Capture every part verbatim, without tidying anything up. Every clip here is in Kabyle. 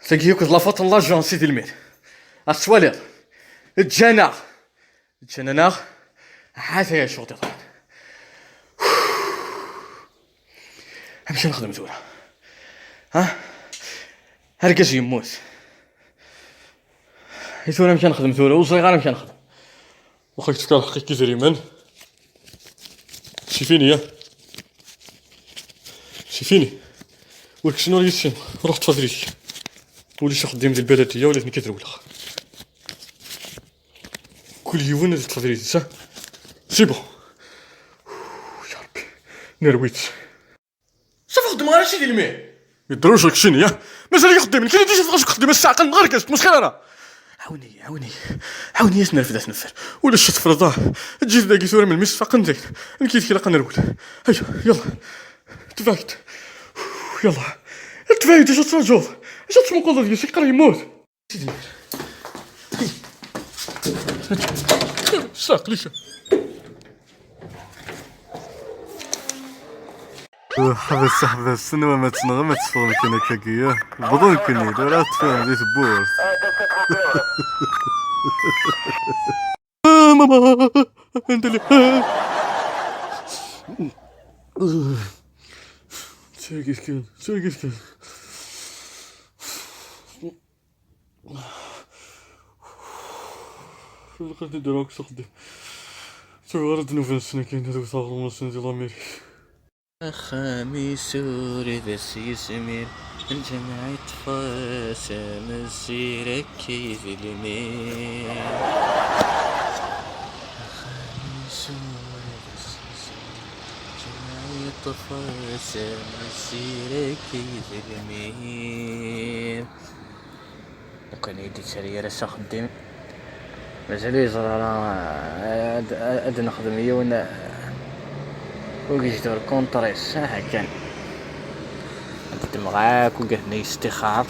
Tagi yakk d la faute n l'agent, sidi lmir. Ad tettwaliḍ. Ǧǧan-aɣ. Ǧǧan-aneɣ. Ḥat ay acu ɣ-d-iḍran. Amek ad nexdem tura? Ha? Argaz yemmut. I tura amek ad nexdem tura? Ur ẓriɣ ara amek ad nexdem. Waxak tefka lḥeqq-ik idrimen. C'est fini, ya. C'est fini. Ur ksin ur yissin. Ruḥ ṭṭef abrid-ik. Ulac axeddim di lbaladiya, ula d nekk ad rewleɣ. Kul yiwen ad yeṭṭef abrid-is, ha? C'est bon. Ya Rebbi. Nerwi-tt. Safi xeddmeɣ ara sidi lmir. Yedrewj lksin, ya. Mazal ixeddim. Kini dija tɣac xeddim ass-a, aql-aɣ argaz, ur ttmesxir ara. Ɛawni, ɛawni. Ɛawni-as nerfed ad t-neffer. Ulac ad tefreḍ, ah. Eǧǧ-it dagi tura, melmi s-faqen dayen. Nekk yid-k ilaq ad nerwel. Aya, yalla. Tebɛed. Yalla. Tebɛed, acu tettṛaǧuḍ? Acu tettmuquleḍ deg-s, yeqqar yemmut? Sidi lmir. Saqli-k. Ḥbes, ḥbes, tenwam ad tenɣem, ad teffɣem kan akkagi, ya. Wwḍen-ken-id, ur ad teffɣem di tewwurt. Ah, mama! Anda lliɣ? Ttagit kan, ttagit kan. Lqad d-ddreɣ akk s uxeddim. Tuɣal-d nnuba-nsen akken ad wteɣ aɣrum-nsen di l'Amérique. Axxam-is ur d as-yezmir, lǧameɛ iṭṭef-as amzir akka i d lmir. Axxam-is ur d as-yezmir, lǧameɛ iṭṭef-as amzir akka i d lmir. Lukan i d-yettali ara s axeddim, mazal ur yeẓri ara, ad, ad nexdem yiwen ugejdur contre-is, aha kan. Ad ddmeɣ akk ugaten-a yestixar.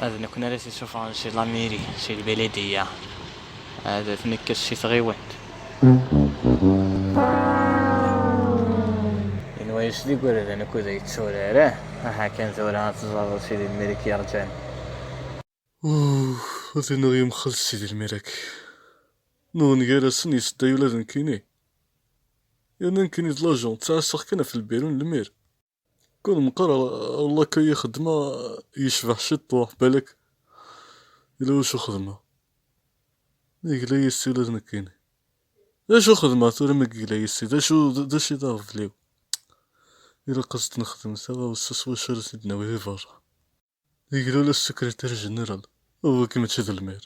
Ad nekni ara s-isuffɣen si l'amairie, si lbaladiya. Ad t-nekkes si tɣiwant. Yenwa-yas d igerdan akked ay yetturar, ah. Aha kan tura ad teẓreḍ sidi lmir i k-yerǧan. Uh, ad iniɣ yemxel sidi lmir-agi. Nuɣen gar-asen yessedday ula d nekkini. Yerna nekkini d l'agent, ttɛassaɣ kan ɣef lbiru n lmir. Kul meqqar ɣer lakay i xeddmeɣ yecbeḥ ciṭuḥ, balak yella wacu xedmeɣ. Yegla yes-i ula d nekkini. D acu xedmeɣ tura mi yegla yes-i? D acu, d acu i d aɣbel-iw? Ilaq ad s-d-nexdem taɣawsa s wacu ara t-id-nawi di berra. Yegla ula s secrétaire général. Wagi mačči d lmir.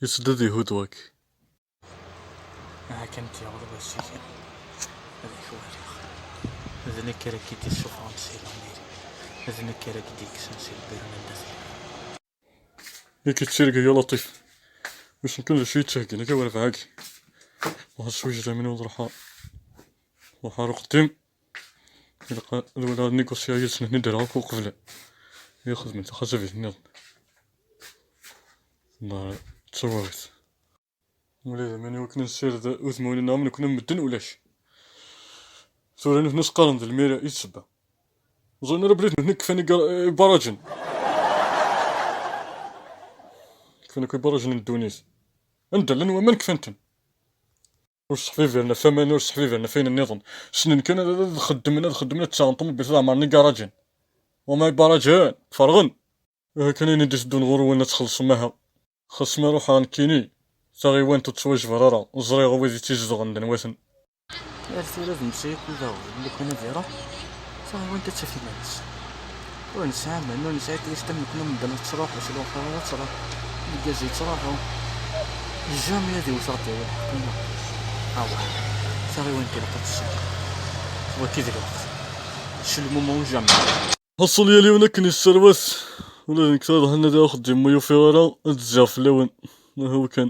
Yessedda ad ihudd wagi. Aha kan d-yaweḍ wass-ik, ad k-waliɣ. D nekk ara k-id-issufɣen si l'amairie. D nekk ara k-id-yekksen si lbiru n anda telliḍ. Yak yettirga ya Laṭif. Wissen kan d acu yettheggan akka werbeɛ-agi. Ruḥ s wejlamen u ruḥ, ruḥ ar uxeddim. Ilaq ad walaɣ ad négocier yid-sen, ad ten-id-rreɣ akk uqbel. Ad xedmen taxazabit nniḍen. Neɣ d tawaɣit. Ula d aman i wakken ad nessired udmawen-nneɣ am nekkni am medden ulac. Tura nutni s-qqaren d lmira i d ssebba. Ẓrin ara belli d nutni kfan igar-, ibarajen. Kfan akk ibarajen n ddunit. Anda llan waman kfan-ten. Ur sseḥbibiren ɣef waman, ur sseḥbibiren ɣef wayen nniḍen. Ssnen kan ad, ad xeddmen, ad xeddmen, ad ttaɣen ṭumubilat, ad ɛemren igarajen. Wama ibarajen, ferɣen. Aha kan ayen i d-iteddun ɣur-wen ad txellṣem, aha. Xas ma ruḥeɣ nekkini, taɣiwant ur tettwajber ara, ẓriɣ wid i tt-izedɣen d anwa-ten. Ar tura d netta yakk i d aɣbel, lukan ad iruḥ, taɣiwant ad taf iman-is. Ur nesɛi aman, ur nesɛi twist am nekkni medden ad truḥ, acu lwaxir ara truḥ, lgaz yettruḥu. Jamais ad iwet aɣ-d awal ḥeqq-nneɣ. Awah, taɣiwant ilaq ad tsew. Wagi d lweqt. C'est le moment ou jamais. Ḥaṣel yal yiwen akken yesserwat, ula d nekk ad ḥenna di uxeddim ma yufiɣ ara ad d-zziɣ fell-awen. Aha kan.